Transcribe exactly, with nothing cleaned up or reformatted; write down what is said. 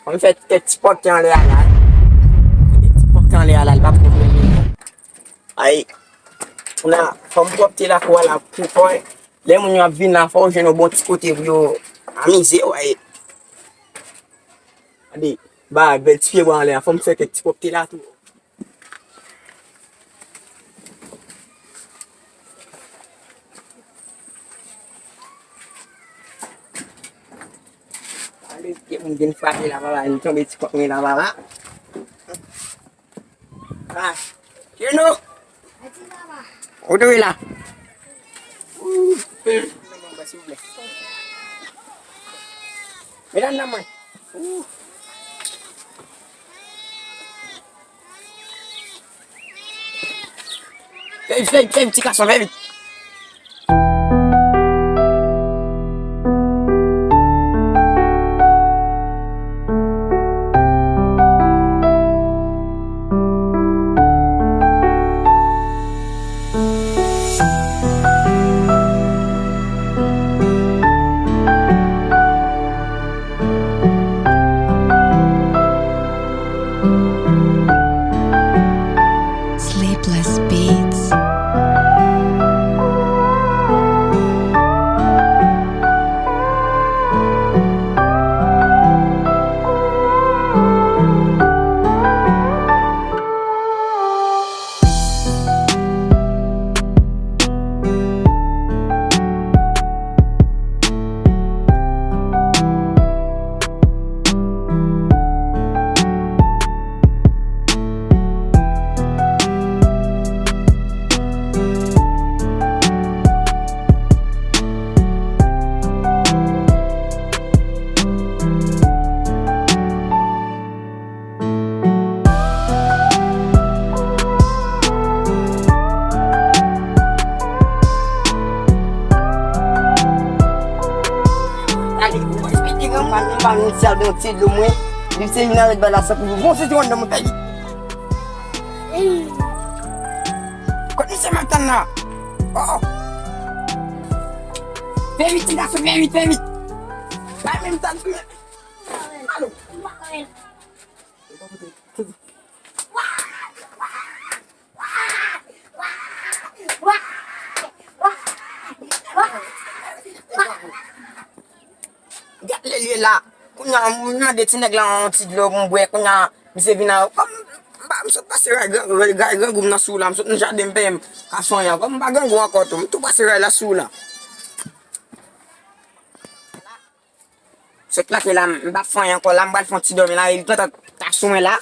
Fò m fè kèk ti pòpte anlè a la. Kèk ti pòpte anlè a la, li p ap pwoblèm non. Ay, kounye a, fò m pwòpte lakou a la pou kò. Lè moun yo ap vin la, fò w jwenn yon bon ti kote pou yo amize yo, ay. Gade, ba bèl ti pyebwa anlè a, fò m fè kèk ti pwòpte la tou. Ale, gen moun vin frape la, papa, li tonbe ti kòk mwen la, papa. Ah, Jeno! Ou dwe la? Ouh, silvouplè. Medanm nan mwen. Ouh. Fè vit, fè vit, fè vit, ti gason, fè vit. Sleepless Beats. Gade, ou respekte granmoun, m pa menm sèl bon ti dlo mwen. Li se vin avèk bal la san pou bon se ti wonn nan mwen fè li. Kot misye m ap tann la? Oh, oh. Fè vit, ti gason, fè vit, fè vit. Pa menm tann, fè vit. Alo. Gad lè l ye la. Kounye a, m mande ti nèg la yon ti dlo pou m bwè. Kounye a, misye vin a, kòm m pa, m sot pase ray gran, ray grangou m nan sou la, m sot nan jaden m peye m ka fè anyen ankò. M pa grangou ankò tou, m tou pase ray la sou la. Sot lage la, m p ap fè anyen ankò la, m pral fè yon ti dòmi la, e li gentan ta sou mwen la.